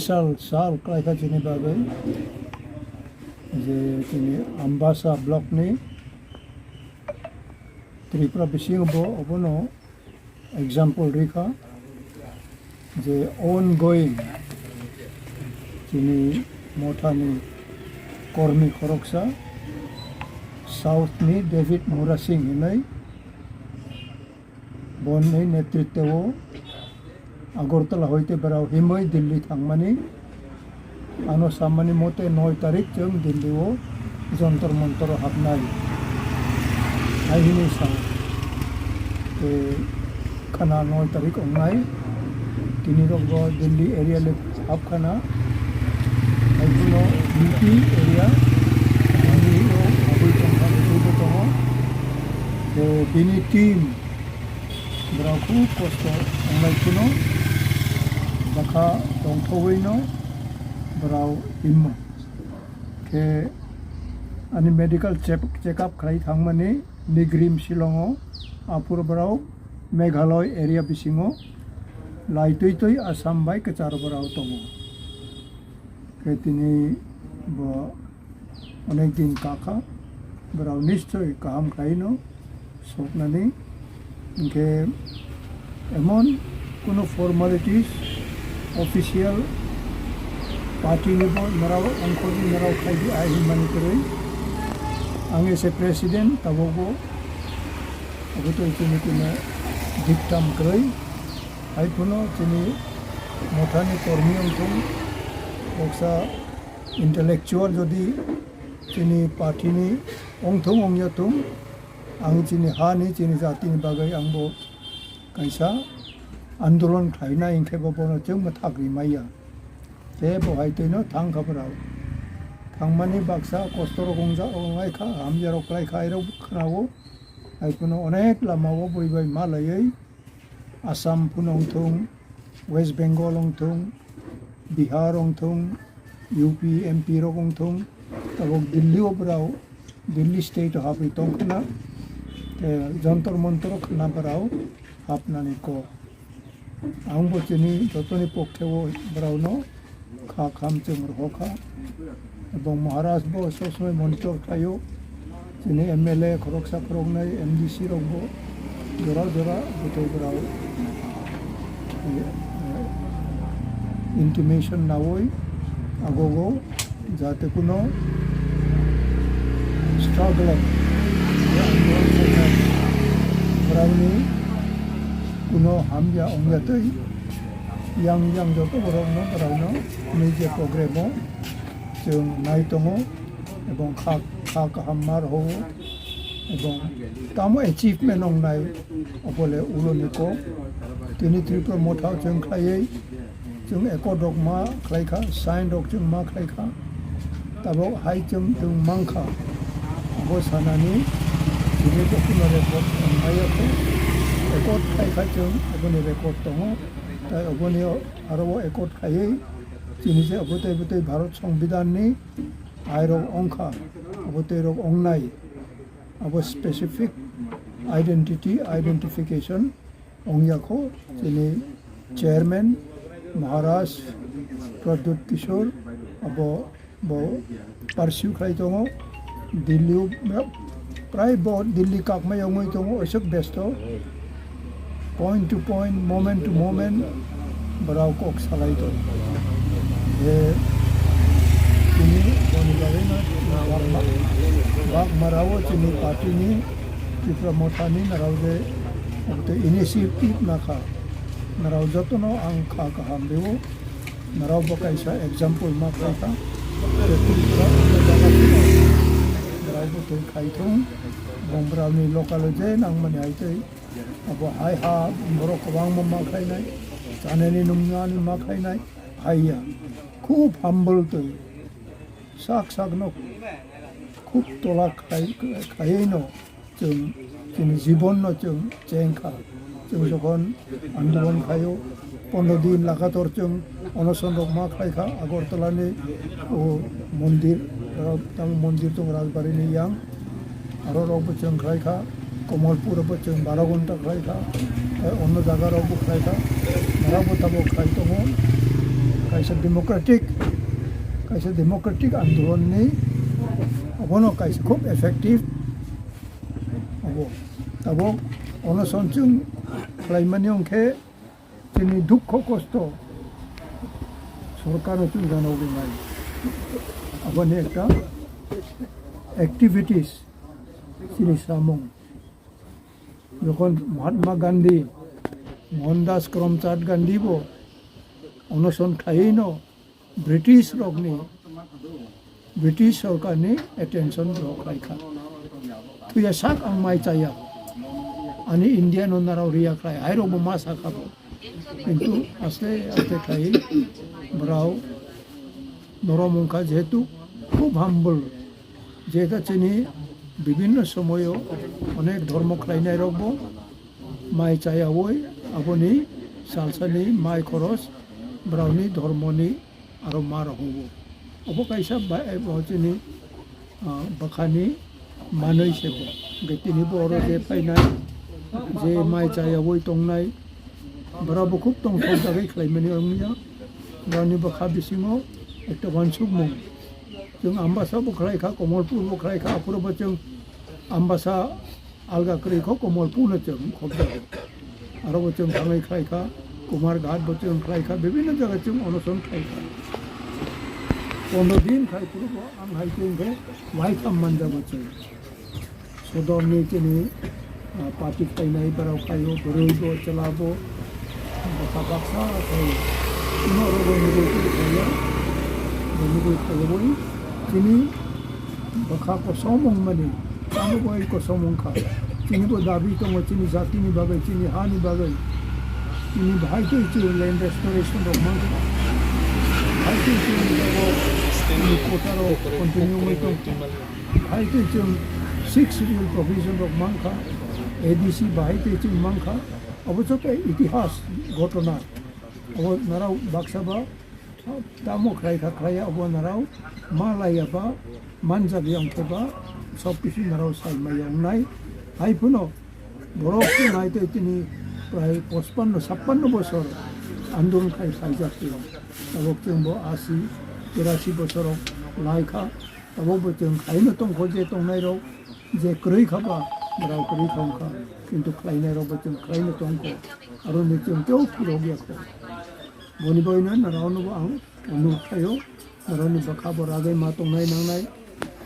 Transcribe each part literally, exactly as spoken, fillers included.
Sal, sal khlaikha chini bagwi, je chini Ambasa block ni Tripura bisingo bo obono example rikha, je ongoing chini mothani kormi khoroksa South ni David Murasing hinwi, boni netritwo Agartala hoite borok himwi Delhi thangmani. Ano samani mote noi tarik chwng Delhi o Jantar Mantar o hapnai. Hai hinwi sa. Tei khana noi tarik wngnai. Tini rok bo Delhi area le hap khana. Hai kuno U P area. Delhi o habwi tongkha, habwi bo tongo. Tei bini team Borok khub kosto wnglai phano bwkha tongthogwino borok himma. Khe ani medical check-, check-up khlai thangmani Nigrim Shillong-o, aphuru borok Meghalaya area bisingo lai twi twi Assam bai kwcharo borok tongo. Khe tini bo onek din kakha, borok nischoi kaham khlaino soknani. Hinkhe emon kuno formalities official party ni bo norok ongkhorni norok khaidi ai hinmani kwrwi. Ang as a president tabukbo obo tei chini kuno diktam kwrwi. Hai phano chini mothani kormi wngthung, baksa intellectual jodi chini party ni wngthung wngya thung, ang chini ha ni, chini jati ni bagwi ang bo kaisa andolon khlaina hinkhe bo bono chwng mwthak rimaya. Tei bo hai twino thang kha borok. Thangmani baksa kosto rok wngjak, wngnai kha, hamya rok klai kha, airok khna o. Hai phano onek lama o bui bai ma laiwi Assam phano wngthung, West Bengal wngthung, Bihar wngthung, U P M P rok wngthung, tabuk Delhi o borok, Delhi state o habwi tongkhna, tei Jantar Mantar o khna borok hapnani kok. Ang bo chini jotoni pokhe o borok no kha kham chwng rwkha. Ebong Maharaj bo sob somoi monitor khlaio. Chini M L A khoroksa khoroknwi, M D C rok bo jora jora bwtwi borok, eh, eh, intimation naui agogo jate kuno struggle, borokni kuno hamya ongya twi yang yang joto borokno, borokno nini je program o chwng nai tongo, ebong kha, kha kaham ma rwo, ebong tamo achievement wngnai, obole ulo ni kok. Tini Tripura Motha o chwng khlaiwi, chwng accord rok ma khlai kha, sign rok chwng ma khlai kha, tabok hai chwng, chwng mang kha, abo sanani chini document record wngnai ya khe, accord khlai kha chwng, oboni record tongo, tai oboni aro bo accord khaiwi chini je bwtwi bwtwi Bharat Songbidan ni airok wngkha, abo tei rok wngnai, abo specific identity, identification wngya kho. Chini chairman Maharaj Pradyut Kishore abo bo pursue khlai tongo. Delhi o prai bo Delhi kakmai wngwi tongo, oisok besto. Point to point, moment to moment, borok kok salai tong. Je chini boni bagwi no bak ma-, bak marao chini party ni Tripura Motha ni narao je obote initiative nakha, narao jotono ang kha kaham rwo, narao bo kaisa example ma khlai kha. Je Tripura o jaga narao bo tei khai thung, bong brao ni local o je nangmani hai tei Abo hai ha borok kwbangma ma khlainai, chanani nungmani ma khlainai, haiya. Khub humble twi, sak sakno khub tola khai, khaiwi no chwng chini jibon no chwng cheng kha. Chwng jokhon andolon khaio, pondro din lagator chwng onoson rok ma khlai kha Agartala ni o mondir, tamo mondir tong Rajbari ni yang. Aro rok bo chwng khlai kha, Kamalpur bo chwng baro ghonta khlai kha, tei onno jaga rok bo khlai kha, norok bo tabok khlai tongo. Kaisa democratic, kaisa democratic andolonni obono kaisa khub effective obo. Tabok onoson chwng khlaimani hwnkhe chini dukho kosto sorkarno chwng gana ugwi nai. Aboni ekta activities chini samung. Jokhon Mahatma Gandhi, Mohandas Karamchand Gandhi bo onoson khlaiwi no British rokni, British sorkarni attention rok khlai kha. Thuya sak ang mai chaya. Ani India no narao riya khlai. Hai rok bo ma sa kha bo. Kintu aste aste khai borao norom wngkha jehetu khub humble. Jehetu chini bibhinno somoyo onek dhormo khlainai rokbo mai chayawi aboni salsani mai khoros borokni dhormoni aro ma rohogo. Obo kaisa ba-, bo chini, ah, bwkhani manwi se bo. Hwnkhe tini bo oro je phainai, je mai chayawi tongnai, borok bo khub tongthok jagwi khlaimani wngya. Borokni bwkha bisingo ekta uansukmung. Chwng Ambasa bo khlai kha, Komolpur bo khlai kha, aphuru bo chwng Ambasa alga kwrwi kho, Komolpur no chwng khobjago. Aro bo chwng thangwi khlai kha, Kumarghat bo chwng khlai kha, bibhinno jaga chwng onoson khlai kha. Pondro din khai phuru bo ang hai chwng khe waitham manjago chwng. Sodorni chini, ah, party khlainai borok khaio, bwrwi bo, chwla bo, bwkha baksa khaio. Chini oro bo nugui twi khaio, bo nugui khaio boi. Chini bwkha kosom wngmani, tamo bo oi kosom wngkha. Chini bo dabi tongo, chini jatini bagwi, chini hani bagwi. Chini bahai twi chwng land restoration rok mankha. Bahai twi chwng abo chini kotaro continue wngwi tongkha. Bahai twi chwng six schedule provision rok mankha, A D C bahai twi chwng mankha. Abo joto itihas ghotona. Abo narao baksa ba tamo khlai kha khlai ya, abo narao ma laiya ba, manjak ya wngkhe ba, sob kisu narao sai maya wngnai. Hai phano borok se nai tei tini prai pochpanno, chappanno bosor andolon khai khlaijak tong. Tabok chwng bo asi, terasi bosor rok lai kha. Tabok bo chwng khaino tongkho je tongnai rok, je kwrwi kha ba, borok kwrwi kha wngkha, kintu khlainai rok bo chwng khlaino tongkho, aroni chwng teo phirok ya kho. Boni bagwino norok no bo ang onurok khlaio, norokni bwkha bo ragwi ma tongnai nangnai.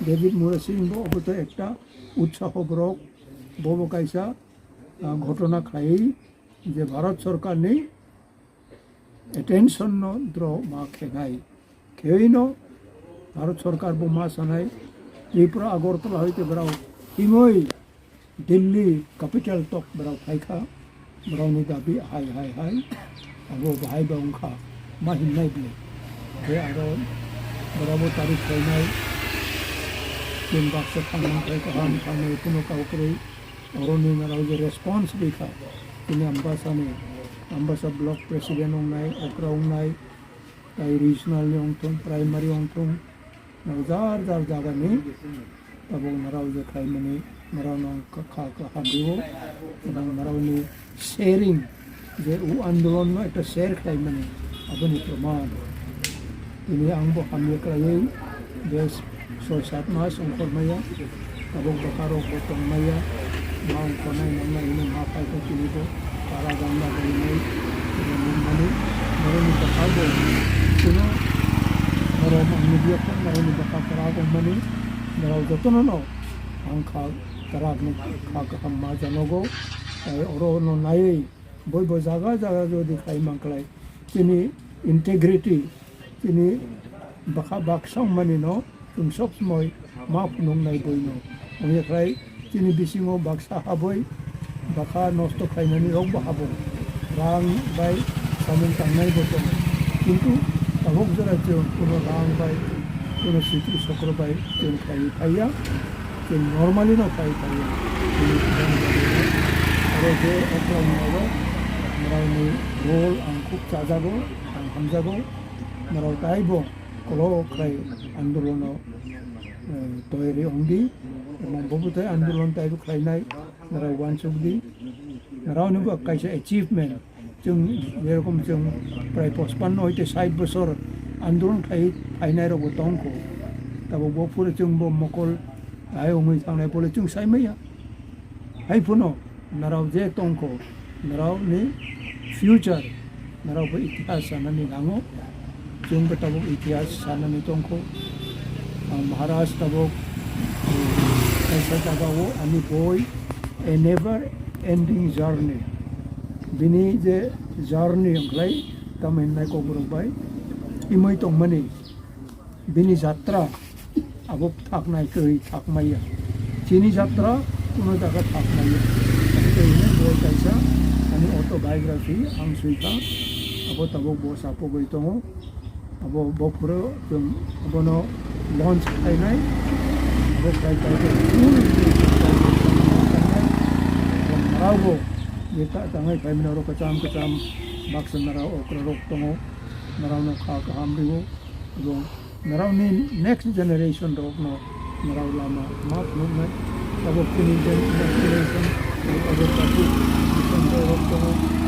David Murasing bo obo to ekta utsaho borok, bo bo kaisa, ah, ghotona khlaiwi je Bharat Sorkarni attention no drok ma khenai. Kheino Bharat Sorkar bo ma sanai, Tripura Agartala hoite borok himoi Delhi capital tok borok phaikha, borokni dabi hai, hai, hai, abo bahai bo wngkha, ma himnai bini. Khe aro borok bo tarik khlainai, chwng baksa thangmani khlai kaham, thangmani kuno kau kwrwi. Oroni narao je response rikha, chini Ambasani, Ambasa block president wngnai, okra wngnai, tai regional ni wngthung, primary wngthung, narao jar jar jagani tabuk narao je khlaimani, narao no kha, kha, kha hamrio, narao ni sharing, je o andolon no ekta share khlaimani, aboni proman. Tini ang bo hamya khlaiwi, bes soi sat mas wngkhor maya, tabuk bwkha rok bo tong maya, ma wngkhor nai nang nai hwnwi ma phai kha tini bo, para ganda bai nai, tini nung mani, norok ni bwkha bo, kuno norok ang nugya kha, norok ni bwkha kwrak wng mani, norok jotono no ang kha kwrak ni kha kaham ma janogo, tai oro no naiwi, Boi bo jaga jaga jodi khai mankhlai, chini integrity, chini bwkha baksa wngmani no chwng sob somoi ma phunuknai boi no. Wngya khlai chini bisingo baksa haboi bwkha nosto khlainani rok bo habo. Rang bai samung tangnai bo tongo. Kintu tabuk jora chwng kuno rang bai, kuno sitri sokro bai chwng khlaiwi phaiya. Chwng normally no khai khai. Aro je okra ni oro, norok ni role ang khub chajago, ang hamjago. Norok taibo kolok khai andolono, eh, toyari wngdi. Emang bobo tai andolon taibo khlainai, norok uansuk di. Norok ni bo kaisa achievement. Chwng jerokom chwng prai pochpanno hoite sait bosor andolon khai phainai rokbo tongkho. Tabuk bo phuru chwng bo mokol hai wngwi thangnai bole chwng sai maya. Hai phano narao je tongkho, narao ni future, narao bo itihas sanani nango. Chwng bo tabuk itihas sanani tongkho. Ang Maharaj tabuk, eh, kaisa jaga o ani boi A Never Ending Journey. Bini je journey wngkhlai tamo hinnai kokborok bai imoi tongmani. Bini jatra abo thaknai kwrwi thakmaya. Chini jatra kuno jaga thakmaya. Tei hwnwi bo kaisa ani autobiography ang swi kha. Abo tabuk bo sapogwi tongo. Abo bophuru chwng abono launch khlainai. Abo khlai khlai khe full abo narao bo je ta tangai phaimani oro kwcham kwcham baksa narao okra rok tongo. Naraono kha kaham rwo. Ebong naraoni next generation rokno narao lama ma phunuknai. Abo chini gen-, next generation abo tabuk mission rok tongo.